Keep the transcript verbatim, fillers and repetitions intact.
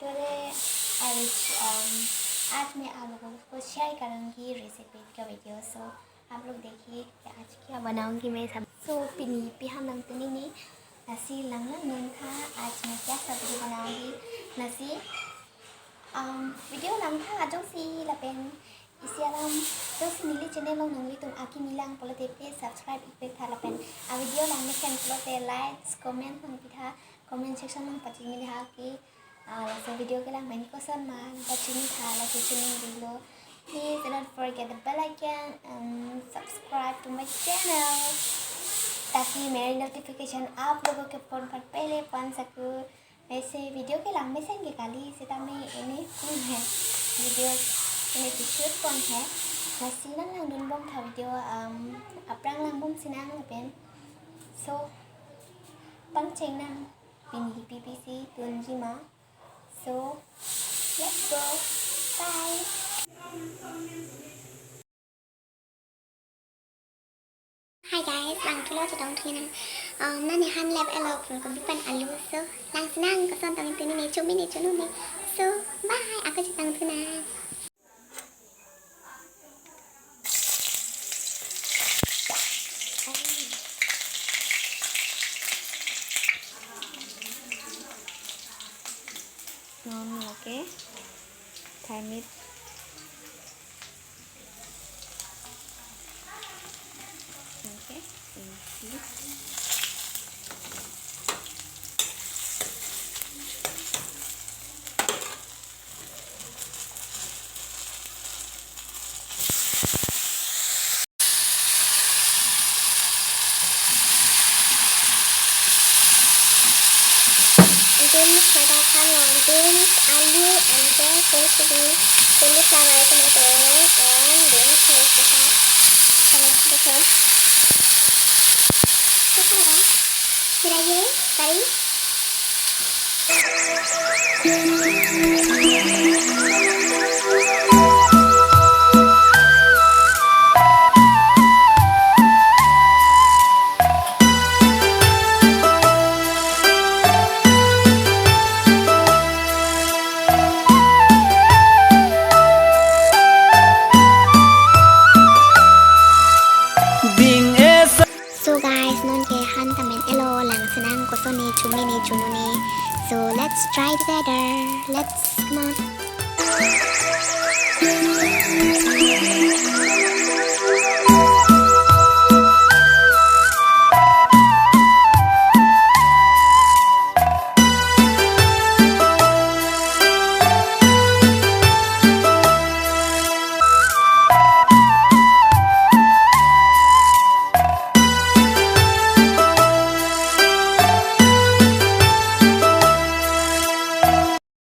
बोले, आज, um, आज मैं आप लोगों को शेयर करूँगी रेसिपी का वीडियो। So आप लोग देखिए कि आज क्या बनाऊँगी मैं सब। So pini piham nangtuni ni, lasi lang nangdun tha, आज मैं क्या सब्जी बनाऊँगी, lasi, um, video langtha, ajok si lapen isi alam jongsi neli channel along nanglitum akimi lang pulote please subscribe ik pik tha lapen a video langmesen pulote likes, comments nangpi tha, comment section along pachini tha ke, ah, laso video kelang pen koson ma nangpachini tha, lasi chini dilo. Please do not forget the bell icon and subscribe to my channel, ताकि मेरी नोटिफिकेशन आप लोगों के फ़ोन पर पहले पहुंच सकूं। वैसे video kelang mesen ke kali, seta me ene phone hai, video ene shoot pon hai, lasi nang langdun bom tha video, um, aphrang lang bom si nang lapen. So pangcheng nang, pini pipisi tunji ma. So let's go. Bye. Hi guys, lang thulo chetong thulo na. Um, nani han lep elo phulkobi pen alu. So lang si nang koson tong tuni ne, chumi ne, chunu ne. So bye, ako chetong thulo na. Non lake thaimit. Okay, thank you. Beans, mada khan long beans, alu, and then full to be cauliflower, tomato, and beans, mix it up. Hello, देखो। कैसा लगा? मेरा ये करी। So guys, non ke han tamen elo, lang si nang koson ne, chumi ne, chunu ne. So let's try together. Let's, come on.